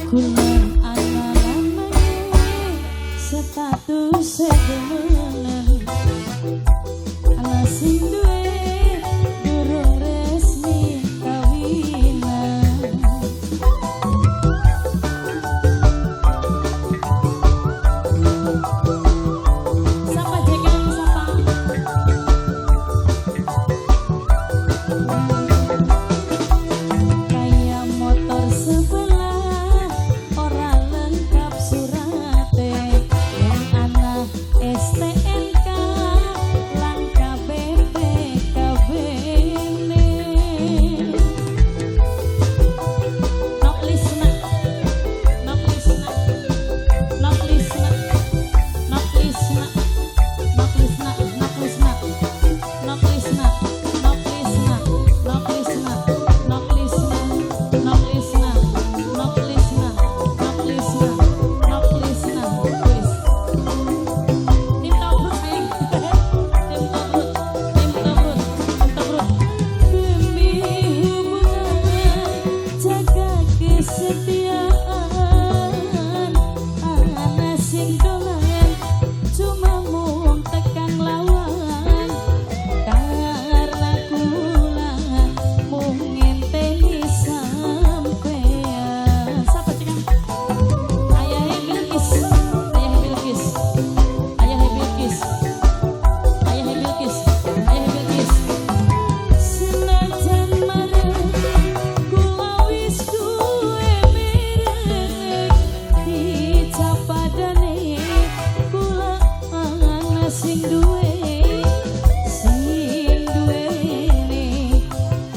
Kula ana lanange status demenan, ana sing duwe durung resmi kawinan. Sapa jekan sapa? Kaya motor sebelah ora lengkap surate, wong ana STNK lan KBPKB ne. Nok Lisna, Nok Lisna, Nok Lisna, Nok Lisna, Nok Lisna, Nok Lisna, Nok Lisna, Nok Lisna, Nok Lisna, Nok Lisna, Nok Lisna, Nok Lisna, Nok Lisna, Nok Lisna, wis. Tim Tobrut sayang. Tim Tobrut, Tim Tobrut, Tim Tobrut. Demi hubungan jaga kesetiaan, ana sing dolan cuma mung tekan lawan, karena kula mung ngenteni sampean. Sapa cekang? Ayahe Bilqis, Ayahe Bilqis, Ayahe Bilqis, Ayahe Bilqis, Ayahe Bilqis. Senajan mareng kula wis duwe merek, dicapadane kula ana sing duwe, sing duwene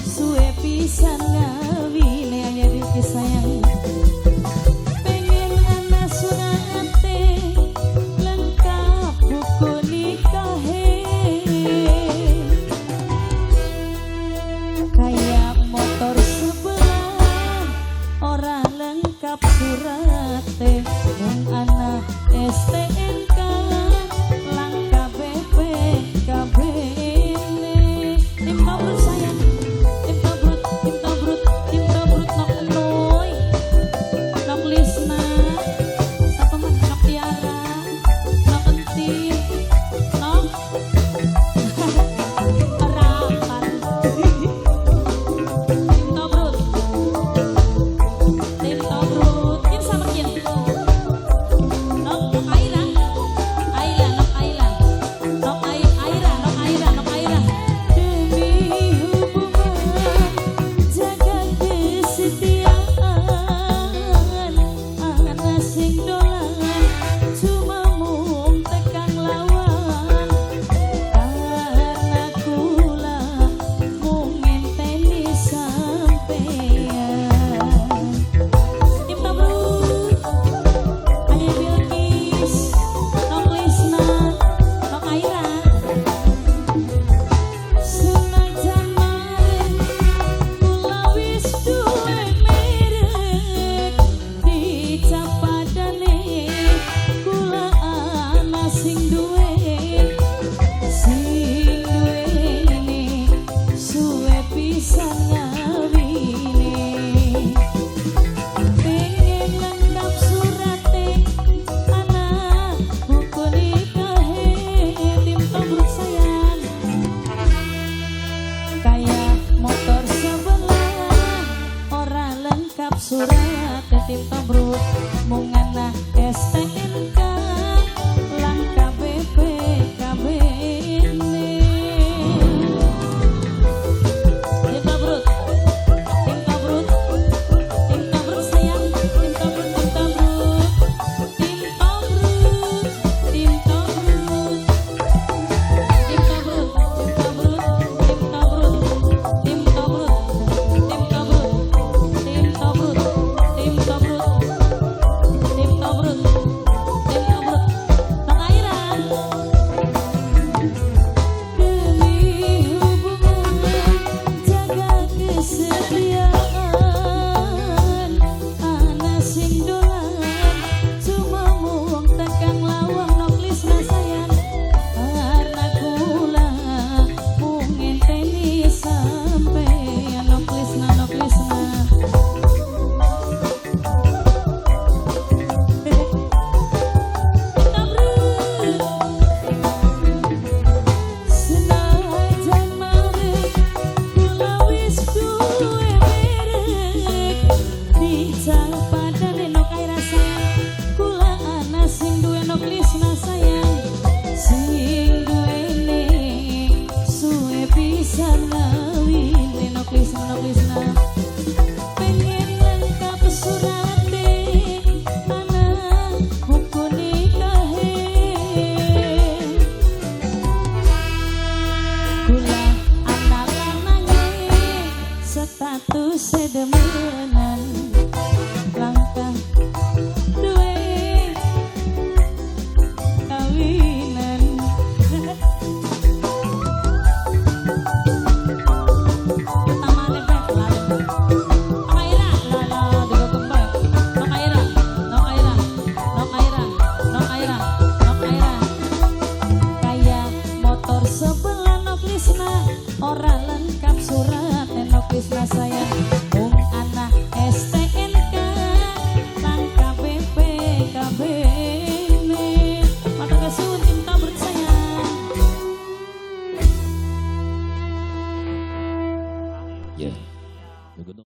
suwe pisan ngawine. Ayah Bilqis sayang. Pengen ana surate lengkap buku nikahe, kaya motor sebelah ora lengkap surate, wong ana STNK lan KBPKB ne. Tim Tobrut sayang, Tim Tobrut, Tim Tobrut, Tim Tobrut, Nok Enoy, Nok Lisna, sapa man, Nok Tiara, Nok Entin, Nok Rapat. Tim Tobrut, Tim Tobrut, Kin sama Kin. Nok Nok Aira, Aila, Nok Aila, Nok Aira, Nok Aira, Nok Aira. Demi hubungan jaga kesetiaan, ana sing dolan cuma mung tekan lawan, karena kula mung ngenteni sampean. Tim Tobrut, Ayah Bilqis, Nok Lisna, Nok Aira. Senajan mareng kula wis duwe merek, dicapadane kula ana sing duwe, sing duwene suwe pisan ngawine. Pengen lengkap surate ana buku nikahe. Tim Tobrut sayang. Kaya motor sebelah ora lengkap surat, Tim Tobrut, mung ana STNK lan KBPKB ne. Tim Tobrut, Tim Tobrut, Tim Tobrut sayang, Tim Tobrut, Tim Tobrut, Tim Tobrut, Tim Tobrut, Tim Tobrut, Tim Tobrut, Tim Tobrut, Tim Tobrut, Tim Tobrut, Tim Tobrut, Tim Satu sedemenan, langkah duwe kawinan. Pertama lepek lali. Nokaira, lala dua kembang. Nokaira, Nokaira, Nokaira, Nokaira, Nokaira. Kaya motor sebelah Nokrisna, ora lengkap surat Nokrisna sayang. Mung ana STNK lan KBPKB ne. Matur kesuwun tim Tabrut sayang. Ya.